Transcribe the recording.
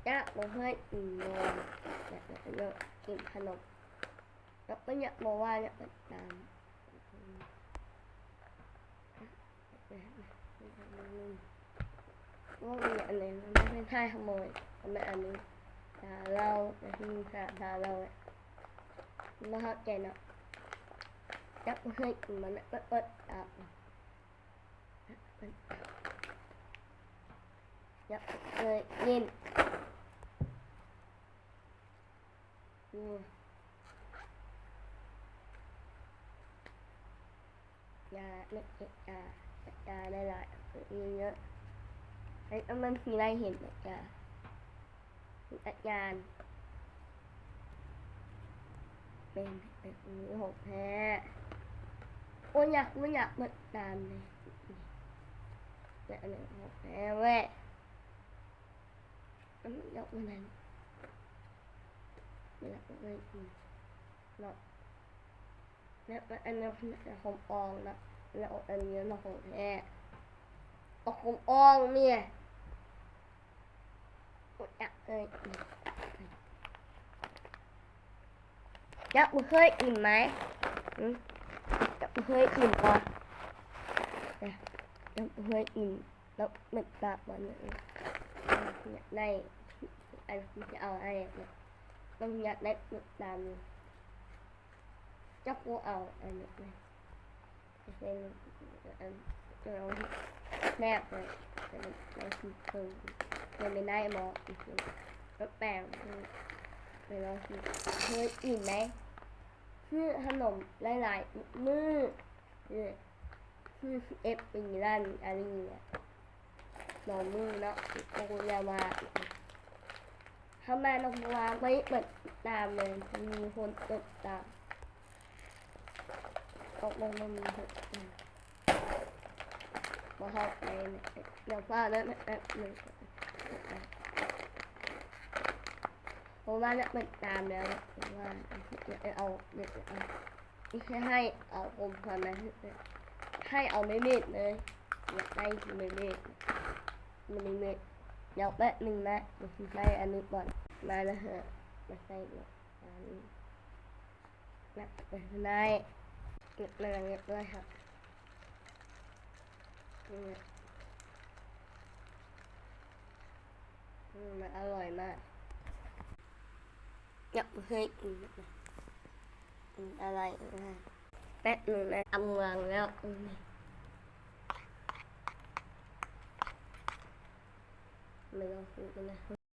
ຍາກບໍ່ເຄີຍກິນນວນ ແບບ ແບບ ກິນຂະໜົມ ແລ້ວກໍຍາກບໍ່ວ່າ ຍາກໄປຕາມ ໂອ້ຍ ອັນນີ້ມັນເປັນທ່າຂະໂມຍ ແມ່ນອັນນີ້ ຕາເຫຼົ້າ ແມ່ນທ່າ ຕາເຫຼົ້າ ບໍ່ເຂົ້າໃຈເນາະ ຈັກບໍ່ເຄີຍກິນ ມັນເປີດ ເປີດຕາ ເປີດຕາ ຢາກເຄີຍກິນ ອືມ ຢາ ຢາ ຢາຫຼາຍໆ ເຍາະໆ ໃຫ້ມັນຊິໄດ້ເຫັນ ຢາ ອາຈານ ເປັນ ເປັນຂອງແທ້ ໂອ້ຍ ຢາກ ບໍ່ຢາກເບິ່ງຕາມເລີຍ ແບບນີ້ຂອງແທ້ເວີຍ ຢາກເບິ່ງນັ້ນ ຢາກເບິ່ງເນາະ. ແລ້ວອັນນັ້ນຂອງປອມນະ ແລ້ວອັນນີ້ນະຂອງແທ້. ເອົາຂອງປອມນີ້ ຈັກເອີຍ ຈັກບໍ່ເຄີຍກິນໄໝ? ຫື? ຈັກບໍ່ເຄີຍກິນບໍ່? ຈັກບໍ່ເຄີຍກິນ ແລ້ວມັນຕາກບໍ່ນີ້ ຢາກໄດ້ ອັນ ຈະເອົາໄອ້ ຕ້ອງຢາກໄດ້ຕາມນີ້. ຈັກບໍ່ເອົາອັນນີ້ ເປັນອັນ ເອົາແນບໄວ້ ເປັນ ເປັນ ເປັນໄດ້ບໍ່? ແປ້ງ ເປັນ ເຄີຍກິນໄດ໋ ຊື້ຂະໜົມຫຼາຍໆມື້ ຊື້ສິບເອັດປີ ຮ້ານອາລີ ສອງມື້ເນາະ ໂອ້ ຢ່າວ່າ ເຂົ້າມາເນາະ ເພາະວ່າບໍ່ໄດ້ເປີດຕາມເລີຍ ມີຄົນເປີດຕາມ ອອກມາ ມັນມີຄົນ ບໍ່ເຂົ້າໃຈ ດຽວຟ້າວເດີ ແປັບໜຶ່ງ ເພາະວ່າໄດ້ເປີດຕາມແລ້ວ ເພາະວ່າ ເອົາ ເອົາ ໃຫ້ເອົາຄົມຄວັນມາ ໃຫ້ເອົາເມເມດເລີຍ ຢາກໄດ້ເມເມດ ເມເມດ ດຽວແປັບໜຶ່ງນະ ໃສ່ອັນນີ້ກ່ອນ ມານະ ມາໃສ່ ອັນນີ້ ນະ ໄດ້ ເລີຍ ເລີຍ ເລີຍ ອືມ ອືມ ມັນອະລ່ອຍມາກ. ຍັງບໍ່ເຄີຍກິນ ອືມ ອະໄລ ແປັບໜຶ່ງນະ ອຳລາງແລ້ວ ອືມ ມາລອງກິນກັນນະ.